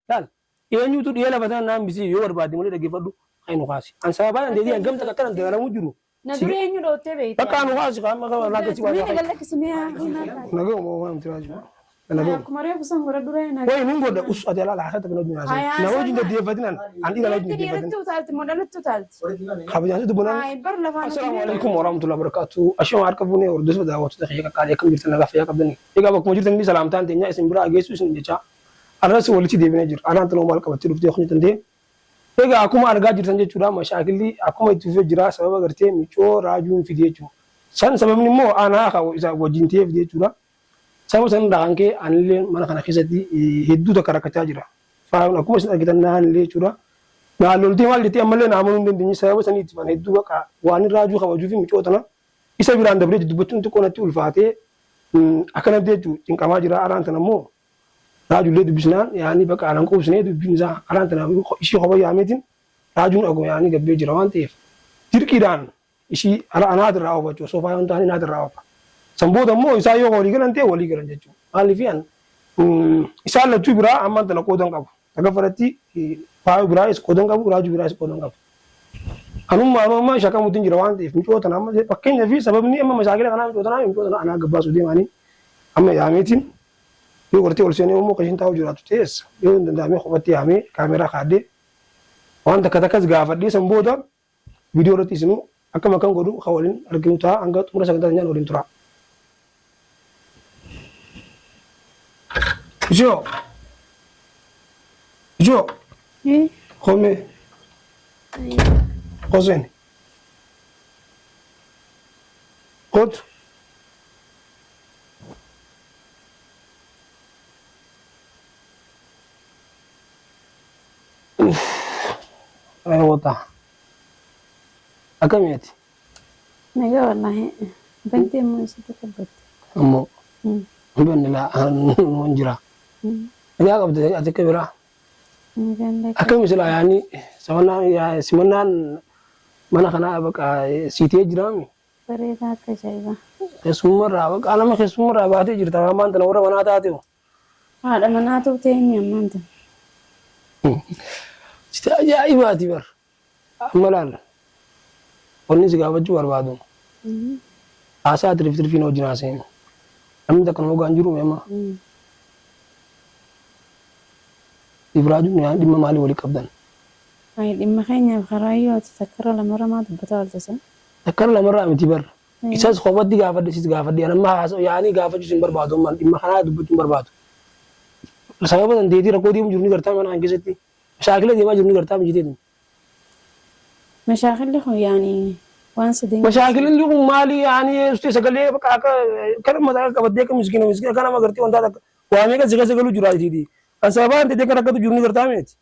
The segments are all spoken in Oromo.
Laal eenyutu dhiyee lafa tana naan bisii yoo barbaadde malee dhaggeeffadhu kan nu kaasi. An sababaa dandeetii hangam takka akkanan dagalamuu jiru. Na dura eenyu dhoottee beekte? Bakka nu kaasi kan amma kan laata si Mee baasa. na gallakkisi mee haa Nagoo moo waan tiraa jiru. Nagoo. Akkuma reefu san godha dura na Wayi nin godha us ati alaala haasata kana wajjin haasa'e. Na wajjin deddeeffatin an an dhiira na wajjin Dhiirti deddeeffatin. dhiiratti utaalti moo dhalatti utaalti? Kabajaan sitti bunaan. Hayi bar lafaan Assalaamu alaikum warahmatullahi wabarakatuh. Ashama harka fuunee hordoftoota daawwattoota kiyya qaqqaalii akkam jirtan nagaa fayyaa qabdanii. Egaa bakkuma jirtan ni salaamtaan teenya isin biraa geessu isin jecha. Arras walitti deebinee jira. Arraan tanoo maal qabattee dhuftee kun jettan ta'e. Egaa akkuma argaa jirtan jechuudha mashaakilli akkuma itti fufee jira sababa gartee micoo raajuun fide jechuudha. San sababni immoo anaa ka isa wajjin ta'ee fide jechuudha. Sababa san irraa kan ka'e anillee mana kana keessatti hedduu takka rakkachaa jira. Faayoon akkuma isin argitan naanillee jechuudha. Naa loltee maal jettee ammallee naa amanuu hin dandeenye sababa saniitti fan hedduu bakka waan raajuu kabajuu fi micoo tana isa biraan dabree dubbachuun xiqqoo natti ulfaatee akkanatti jechuun cinqamaa jira. Araan tana immoo raajullee dubbisnaan yaani bakka anan quubsine dubbiin isaa araan tana ishii kopha yaameetiin raajuun agoo yaani gabbee jira waan ta'eef dirqiidhaan ishii ala anaati irraa oofa jechuudha. Osoo faayoon taane naati irraa oofa. San booda immoo isaan yoo walii galan ta'e walii galan jechuudha. Maaliif an isaan lachuu biraa ammaan tana qoodan qabu. Takka irratti faayoo biraayis qoodan qabu, raajuu biraayis qoodan qabu. Anummaa anuu amma shakamuutti jira waan ta'eef micoo tana amma fakkeenyaa fi sababni amma mashaakila kanaa micoo tanaa micoo tana anaa gabbaasuu deemaanii amma yaameetiin yoo gartee ol seenee immoo kashin taa'u jiraatu ta'es yoo hin danda'amee kophatti yaamee kaameeraa kaadhee waan takka takkas gaafadhee san booda viidiyoo irratti isinuu akkam akkan godhu kan waliin arginu ta'a hanga xumura sagantaa keenyaan waliin tura. Ijoo. Ijoo. Kome. Hoseen. Kootu. Raawwata. Akkami ati? Nagaa wallaahi. Bantee immoo isitti qabbatte. Ammoo banne laa waan jira. Nagaa qabda ati akka biraa. Nagaan lakka. Akkami silaa yaani simannaan mana kanaa baqa siitee jiraami. Bareedaa akka ajaa'ibaa. Keessummarraa baqa nama keessummarraa baatee jirta ammaan tana warra manaa taate hoo. Haadha manaa ta'u teenye ammaan tana. Siti ajaa'ibaati bar. Amma laal wanni si gaafachuu barbaadu haasaa tirif tirfiin wajjin haasa'in. Namni takka nama gaan jiru amma. Ibraajuun yaa dhimma maalii walii qabdan? Ayi dhimma keenyaaf karaayyoo ati takkarra lamarra maa dubbataa oolte san? Takkarra lamarraa miti bar. Isas kophatti gaafadhe sis gaafadhe an amma haasa yaanii gaafachuus hin barbaadu amma dhimma kanaa dubbachuu hin barbaadu. Sababa dandeettii rakkoo deemu jiru ni gartaa mana kan keessatti. Mashaakila deemaa jiru ni gartaa mijiteetu. Mashaakilli kun yaani waan si dinqisiisu. Mashaakilli kun maali yaani ustee sagalee bakka akka kan mataa qabattee akka miskiina miskiina akka nama gartee wantaa takka waa meeqa si keessa galuu jira isiiti. Kan sababaa dandeettii akka rakkatu jiru ni gartaa miti.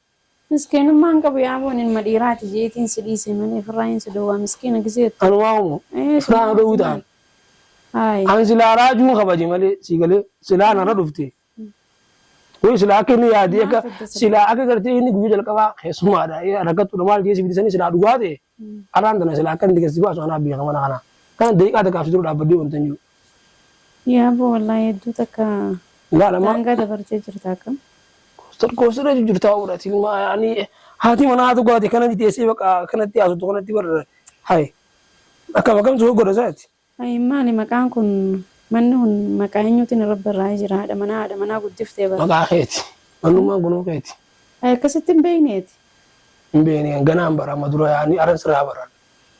Miskiinummaa hin qabu yaa boon ilma dhiiraati jeetiin si dhiise malee ofirraa hin si dhowwaa miskiina gisee jettu. Anumaa umu Ee ofirraa na dhowwii ta'an. Hayi. An silaa raajuun kabaje malee sii galee silaa narra dhufte. Woy silaa akka inni yaadee akka Maal fidde silaa? silaa akka gartee inni guyyaa jalqabaa keessumaadha rakkattuudha maal jee si fidisanii silaa dhugaa ta'e arraan tana silaa akka inni gadi si baasu anaa beeka mana kanaa. Kana daqiiqaa takkaaf si dura dhaabbadhee wanta hin jiru. Yaa boo wallaahi hedduu takka Ilaal amma daangaa dabartee jirta akkam. Koostar koostarra jirtaa godhati ilma ani haati manaa haatu godhate kanatti teessee bakka kanatti haasoftu kanatti bar hay akkam akkam soo godha isaati. Hayi maali maqaan kun manni kun maqaa eenyuutiin irra barraa'ee jira haadha manaa haadha manaa guddiftee bara. Maqaa keeti. Mannummaan kunoo keeti. Hayi akkasitti hin beekneeti. Hin beekne ganaan bara amma dura yaani aran sirraa baran.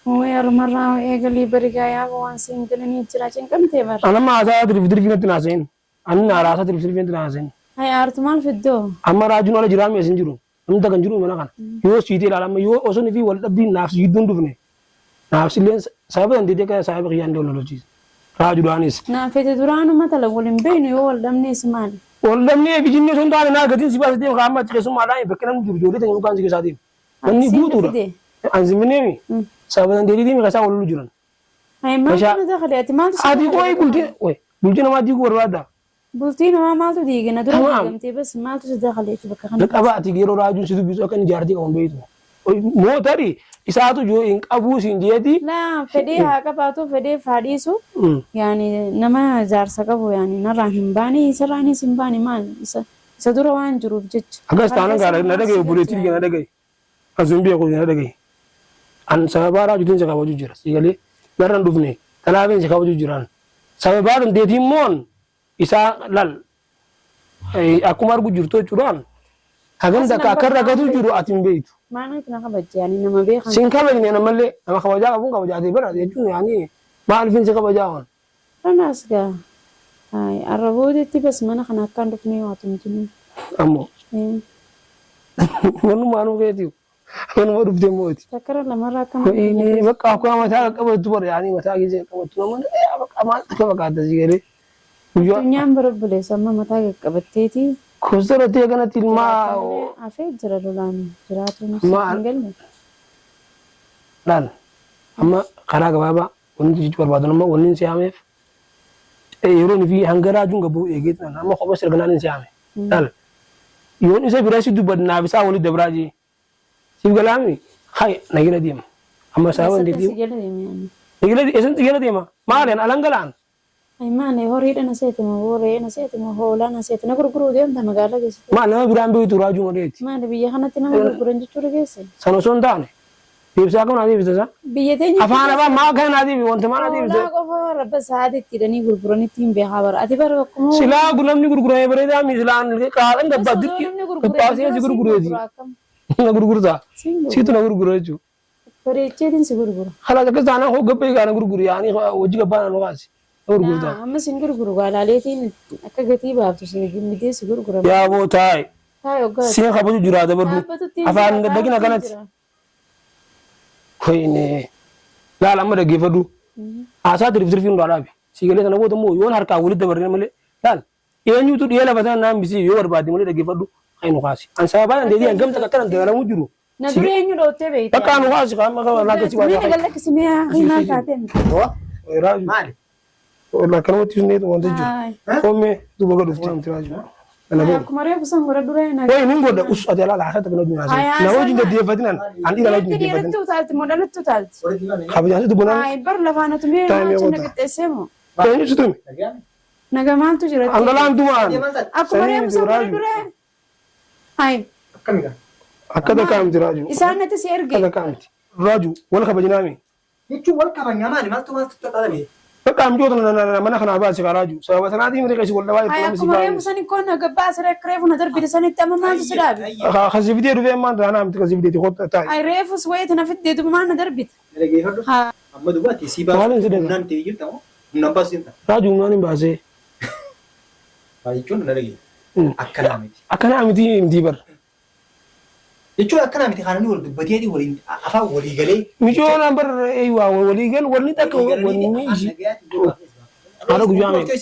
Way arumarraa eegalii barigaa yaaba waan siin galanii jira cinqamtee bara. Anamma haasaa tirif tirifii natti naasa'in. Ani na haasaa tirif tirifii natti naasa'in. Hayi aartu maal fiddoo? Amma raajuun ala jiraame as hin jiru. Namni takka hin jiru mana kana. Yoo siitee ilaala amma yoo osoo fi wal dhabbiin naaf si gidduun dhufne. Naaf silleen sababa dandeettii akka saahiba kiyyaan illee wal lolchiisa. Raajuudhaanis. Naan fete duraanuma tala wal hin beeknu yoo wal dhabnees maali? Wal dhabnee fi jinnee osoo hin taane naa gatiin si baasee deema kaa'amma achi keessummaadhaan bakki namni jiru ijoollee teenya mukaan si keessaa deema. Namni Siin guutuudha. fide. An simmineemi. Sababa dandeettii deemi keessaa wal lolu jiran. Hayi maaltu Mashaa- na dakale ati maaltu si Ati dakale qoy bakka bultii kana? qoy bultii namaa diiguu barbaadda. Bultii namaa maaltu diige na dura Tamaam. diigamtee bas maaltu si dakale ati bakka kana? Jalqaba ati yeroo raajuun si dubbisu akka inni jaartii qabu hin beektu. Moo tarii isaatu joo hin qabuu siin jeeti. Laa fedhii haa qabaatu fedhii haa dhiisu. Yaani nama jaarsa qabu yaani narraan hin baane isarraanis hin baane maal isa Isa dura waan jiruuf jecha. Akkas taanaan gaara na dhagaye obboleettii kiyya na dhagaye. Asuun beeku na dhagaye. An sababaa raajuutiin si kabaju jira. Si galee narra hin dhufne. Kanaafin si kabaju jiraan. Sababaa dandeetii immoo isaa lal akkuma argu jirtu jechuudhaan hagam takka akka rakkatu jiru ati hin beektu. Maaliif na kabajje ani nama beekan. Sin kabajne namallee nama kabajaa qabuun kabajaatee bara jechuun yaani maaliifin si kabajaa waan. Kanaas gaa arra boodetti bas mana kana akkaan dhufnee waa tumtinu. Ammoo. Wanumaanuu keetiif. Wanuma dhuftee mooti. Takkara lamarraa akkam. Inni bakka akkuma mataa qaqqabattu bara yaani mataa keessa qaqqabattu nama bakka maal akka fakkaata si galee. Guyyaa Addunyaan bara obboleessa amma mataa qaqqabatteeti. Koostarratti kanatti ilmaa Hafee jira lolaan jiraatuun Maal? hin galle. Laal amma karaa gabaabaa wanni jechuu barbaadu amma wanni si haameef yeroo fi hanga raajuun gabbuu eegee amma kopha sirganaan hin si haame. Laal yoon isa bira si dubbadnaaf isaa walitti dabraa jee. Siif galaami hay nagina deema. Amma sababa Eessatti hin si jala deeme ani? Nagina eessatti jala deema? Maali an alan galaan? Ay maali horiidha na seete moo re'ee na seete moo hoolaa na seete na gurguruu deemta magaalaa keessatti. Maal nama biraan beektu raajuu maleeti. Maali biyya kanatti nama gurguran jechuudha geesse? Sana osoo hin taane deebisaa akkam naa deebista isaa? Biyya teenya Afaan afaan maa akkana naa deebi wanta maa naa deebista? Hoolaa qofa rabba sa'aati itti hidhanii gurguranitti hin beekaa bara. Ati bara akkuma Silaa namni gurguramee bareedaa mi silaan qaaxan gabbaa Osoo dirqi namni gurguree gabbaasee si si gurgureeti. gurgura akkam? Na gurgurtaa. Siin gurgura. Siitu na gurgura jechuudha. Bareecheetiin si gurgura. Kalaas akkas taanaan hoo gabbee gaana gurguru yaanii hojii gabbaa naannoo kaasi. Na gurgurtaa. Amma sin gurguru gaalaaleetiin akka gatii baaftu si midee si gurgura. Yaa boo taa'i. Taa'i hoggaa. Siin kabaju jiraata baddu. Dhaabbatutti hin Afaan jira, daddaqina dhaabbatutti kanatti. jira. Koyne. Laal amma dhaggeeffadhu. Haasaa tirif tirfii hundaa dhaabi. Sii galee sana booda immoo yoon harkaan walitti dabarree malee laal eenyutu dhiyee lafa sana naan bisii yoo barbaadde malee dhaggeeffadhu kan nu kaasi. An sababaa dandeetii hangam takka akkanan dagalamuu jiru. Na dura eenyu dhoottee beekte? Bakka nu kaasi kan amma kan lakkisi Mee waan galakkisi mee maal taatee miti? Raaju. Maali? Akkanumatti sun wanta jiru. Haay. Koomee duuba gad dhufte namti raaju. Kana booda. Akkuma reefu san godha dura na. Wayi nin godha us ati alaala haasaa takka wajjin haasa'e. Haay, Na wajjin haasa'e. deddeeffatinaan an dhiira wajjin Dhiirri deddeeffatin. dhiiratti utaalti moo dhalatti utaalti? Kabajaan si dubbinaan Haay bar lafaan atumee Taa'imee maaltu na qotaa. qixxeessee moo? eenyu si tume? Naga maaltu jira? Angalaan tumaan. Akkuma Sanii reefu miti san godha raaju. dura. Haay Akkami gaa? Akka takkaa miti raaju. isaan natti si erge. Akka takkaa miti. Raaju wal kabajinaami. Jechuun wal kabajnaa maali? Maaltu maaltu xaxalame? Bakka amjoota mana kanaa baase kaa raaju. Sababa sanaatiin miti keessi wal dhabaa Haay jirtu namni si akkuma reefu baay'ee. san koo na gabbaa asirra akka reefu na darbite sanitti amma maaltu si dhaabe? Kasii fidee dhufee ammaan taanaa miti kasii fideeti kottu taa'i. Haay reefus wayita na fiddee duba maal na darbite? Dhaggeeffadhu. Haa. Amma duuba ati sii baasu Maaliin si dhaga? humnaan ta'ee jirta moo? Humnaan baasu jirta? Raaju humnaan hin baasee. Haa jechuun na dhaggeeffadhu. Akkanaa miti. Akkanaa miti miti bar. Jechuun akkanaa miti kan inni wal dubbateeti waliin afaan walii galee. Micoon bar eeywaa walii gal wanni takka wanni ishii. Haadha guyyaa meeqa?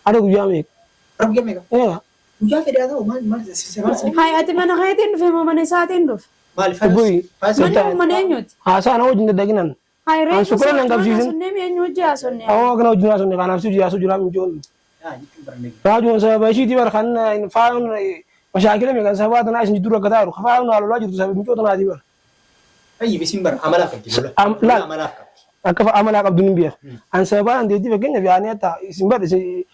Haadha guyyaa meeqa? Haadha guyyaa meeqa? Eegaa. Guyyaa fedhaa ta'u maal maal maal Haay ati mana keetiin dhufe moo mana isaatiin dhufe? maal Obboyi. Manni kun mana eenyuti? Haasaa na wajjin daddaqinan. Haay An reefu sukura nan qabsiisin. sunnee eenyu hojii haasonne? Awwa kana wajjin haasofne kanaaf si yaasuu jira micoon. Raajuun sababa ishiitii bar kan faayoon mashaakila meeqan sababa tanaa isin jidduu rakkataa jiru. Faayoon haalolaa jirtu sababa micoo tanaatii bar. Tayyib isin bara amalaaf qabdi. Laal. Amalaaf qabdi. Akka amalaa qabdu ni beeka. An sababa dandeettii fakkeenyaaf yaanii hatta isin bar isin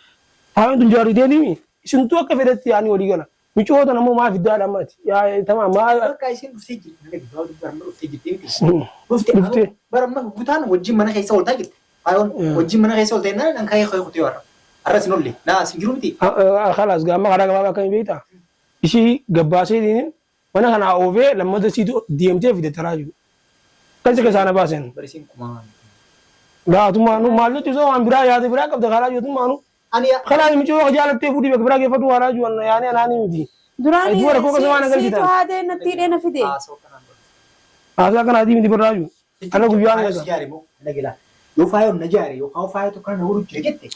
faayoon tun jaarii deemimi isintuu akka fedhetti yaanii walii gala. Micoo tana immoo maa fiddaa dhammaati. Yaa tamaa maa Bakka isin dhuftee jirti. Bara amma dhuftee jirti miti. Dhuftee. Dhuftee. Bara amma gutaan wajjin mana keessa ooltaa jirti. Faayoon wajjin mana keessa ooltee naan kan ka'ee kutee warra. Har'a isin olle. Naa isin jiru miti. Khalaas gaama karaa gabaabaa akkami beektaa? Ishii gabbaaseetiin mana kanaa oofee lammata siitu deemtee fide taraa jiru. Kan si keessaa na baasen. Bari isin kumaa. Laatummaanu maal jechuun waan biraa yaada biraa qabda karaa jirtummaanu. Ani Kalaas micoo yoo jaalattee fuudhii bakka biraa geeffatu karaa jiru yaani anaanii miti. Duraan Ay, dura koo kasuma na siitu galchitan. haatee natti hidhee na fide. haasoo kanaan godhe. Haasaa kanaatii miti birraa jiru. Ana guyyaa Faayoo si meeqa? jaare moo? Dhagela. Yoo faayoon na jaare yookaan faayoo tokko na godhu jira jette.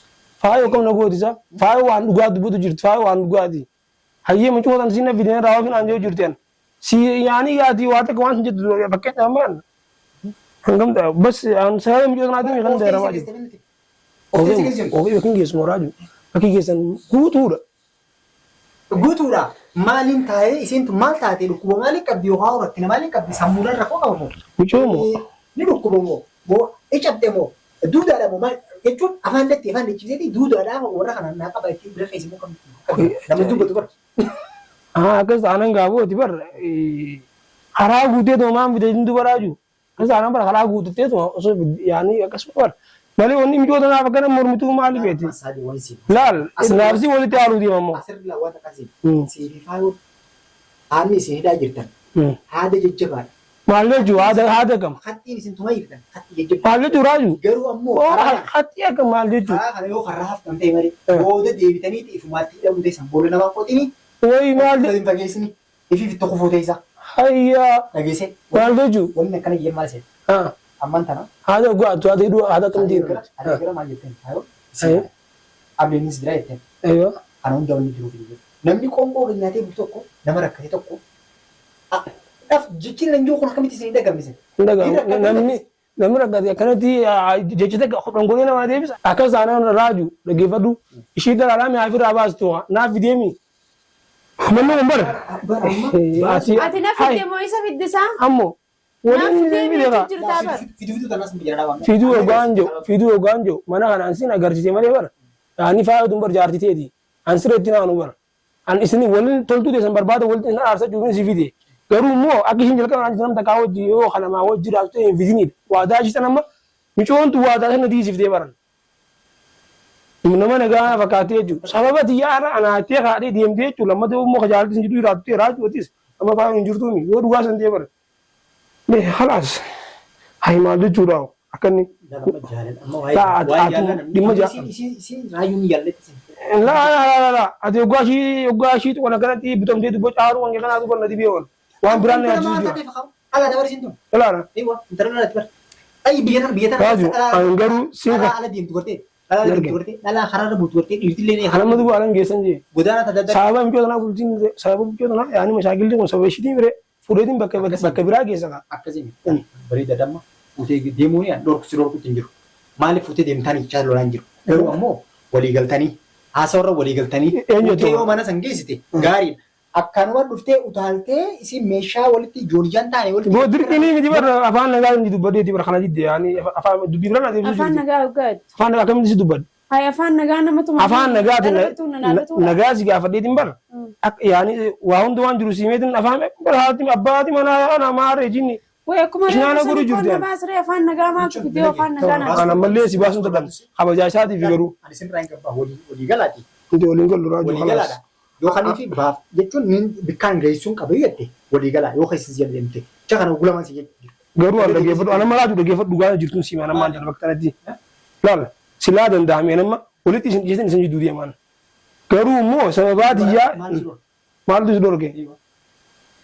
Faayoo kam na gootisa? Faayoo waan dhugaa dubbatu jirti. Faayoo waan dhugaati. Hayyee micoo tan siin na fideen raawwa finaan jiru jirti an. Si yaani yaati waa takka waan sin jettu fakkeenya ammaan. Hangam bas an sababa micoo tanaatiin kan dheeramaa jiru. Ofii yookiin geessu mooraa jiru. Bakki keessan guutuudha. Guutuudha. Maaliin taa'ee isiin tun maal taate dhukkuba maaliin qabdi yookaan rakkina maaliin qabdi sammuudhaan rakkoo qaba moo? Micoo moo? Ni dhukkuba moo? Moo icabde moo? Duudaadha moo maal jechuun afaan datti afaan dachifteeti duudaadha warra kanaan naa qaba ittiin bira keessa moo kam namni dubbatu bara. Akkas taanan gaafooti bar karaa guutee tuma maan fide hin dubaraa jiru. Akkas taanan bar karaa guututtee tuma osoo yaanii akkasuma bar. Malee wanni micoota naaf akkana mormituu maali feeti? Laal naafsi walitti haaluu deema immoo. Asirra waan akkasii. Siifi faayoo haalli isin hidhaa jirtan haada jajjabaadha. Maal jechuu haada haada kam? Kattiin isin tumaa jirtan kattii jajjabaa. Maal jechuu raaju? Garuu ammoo karaa kana Kattii akka maal jechuu? Karaa kana yoo karraa haftan ta'e malee booda deebitanii ifumaatti hidhamuu teessan booda namaa qoxini. Wayi maal Hin fageessini ifiif itti kufuu teessa. Hayyaa. Dhageessee. Maal jechuu? Wanni akkana jeen maal seete? Ammaan tana. Haada oggaa attu haada hidhuu haada akkam Adii diina? gara adii gara maal jetteen? Haayoo. Abdeenis jira jetteen. Aywa. Kana hunda wanni jiruuf hin jiru. Namni qoonqoo gad nyaatee bulu tokko nama rakkate tokko dhaf jechi nan jiru kun akkamitti isin hin dhaggamne? Hin dhaga'amu. Namni namni rakkate akkanatti jechi takka dhangolee namaa deebisa. Akkas taanaan raaju dhaggeeffadhu. Ishii daraaraa mi'aa ofirraa baastu naaf fideemi. Manni kun bara. Ati Ati na fidde moo isa fiddisaa? Ammoo Naaf waliin fidee ni fide kaa. jirtaa bara. Fiduu fiduu tanas biyya dhaa waan. Fiduu hoggaan jiru fiduu hoggaan jiru mana kana ansin agarsiise malee bara. Ani faaya tun bar jaarti teeti. An sirriitti naanu bara. An isin waliin toltuu teessan barbaada walitti isin aarsachuuf si fide. Garuu immoo akka ishiin jalqaba naan namta kaa hojii yoo kanamaa hojii jiraatu ta'e hin fidinidha. Waadaa ishii sana amma micoontu waadaa sana diisiftee baran. Nama nagaa fakkaatee jechuudha. Sababa xiyyaara anaattee kaadhee deemtee jechuudha. Lammata immoo jaalatti isin jidduu jiraatu ta'e raachuutis amma faaya hin jirtuumi. Yoo dhugaa san ta'e bara. Mee halaas. Hayi maal jechuudha akka inni. Dhimma Raayyuun jaalladhi isin. Laa laa laa laa ati hoggaa ishii hoggaa ishii tuqan akkanatti bitamtee dubba caaruu hanga kanaa duuba na dhibee ool. Waan biraan na yaachisuu jira. Ala dabar isin tun. Ilaala. Ewa intala dhala bar. Ay biyya tana biyya tana. Raaju an garuu siin Dhala ala deemtu gartee. Dhala ala deemtu gartee. Dhala karaarra bultu gartee dhiirtillee ni Kanamma duuba alan geessan jee. Godaana tadadda. Sababa micoota tanaa bultiin sababa micoota tanaa yaani mashaakilli kun sababa ishiitiin bire fuudheetiin bakka bakka biraa geessa kaa. Akkasii miti. Bareeda damma fuutee deemuun an dhorku si dhorkutti hin jiru. Maaliif fuutee deemtanii jechaa lolaan jiru. Garuu ammoo walii galtanii haasawarra walii galtanii Eenyu fuutee yoo mana san geessite gaariidha. Akkanuma dhuftee utaaltee isin meeshaa walitti joorjaan taane walitti. Boo dirqinii miti bar afaan nagaa inni dubbadheeti bar kana didde yaani afaan dubbii biraa naa deebisuu Afaan jirti. nagaa hoggaatu. Afaan nagaa akkamitti si dubbadhe? Hay afaan nagaa nama tuma. Afaan nagaatiin Dhalatu na nagaa si gaafadheetiin bar yaani waa hunda waan jiru siimeetiin afaan bar haati abbaati manaa ana maaree jinni. Way akkuma Ishaan reefu gurru sanii jirti qonna ani. baasree afaan nagaa maaltu fidee afaan nagaa naa. Kan ammallee si baasuun dadhabne kabajaa isaatiif garuu Ani sirraa hin qabbaa walii galaati. hundi waliin gallu raajuu Walii kalaas. galaadha. Yoo kanii fi baaf jechuun niin bikkaan geessuun qabu jette walii galaa yoo keessi si deemte. Cha kana gulaman si jechuudha. Garuu an dhaggeeffadhu anamma raajuu dhaggeeffadhu dhugaa jirtuun siimaan ammaan tana bakka kanatti. Laal silaa danda'ame anamma walitti isin dhiyeessan isin jidduu deeman. Garuu immoo sababaa tiyyaa Maal si dhorka? Maaltu si dhorke?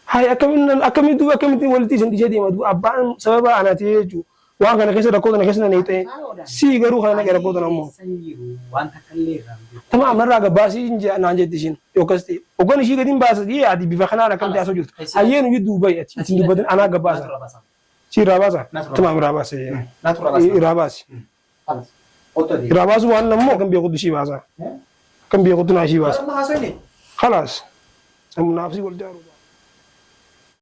Hay akkamiin akkamiin duuba akkamittiin walitti isin dhiisee deema duuba abbaan sababa ana ta'ee jechuudha. Waan kana keessa rakkoo tana keessa na neexee sii garuu kana naqe rakkoo tana immoo. Waan takka illee irraa hin beeku. Tama ammarraa gabbaasii hin jea naan jetti ishiin yookas ta'e. Hoggan ishii gadi hin baasa jee ati bifa kanaan akkamti haasoo jirtu. Hayyee nu jidduu bahi ati isin dubbatin anaa gabbaasa. Si irraa baasa? Tama irraa baase. Irraa baasi. Irraa baasuu waan ammoo akkam beekutu ishii baasa. Akkam beekutu naa ishii baasa. Khalaas. Naafsi wal jaaru.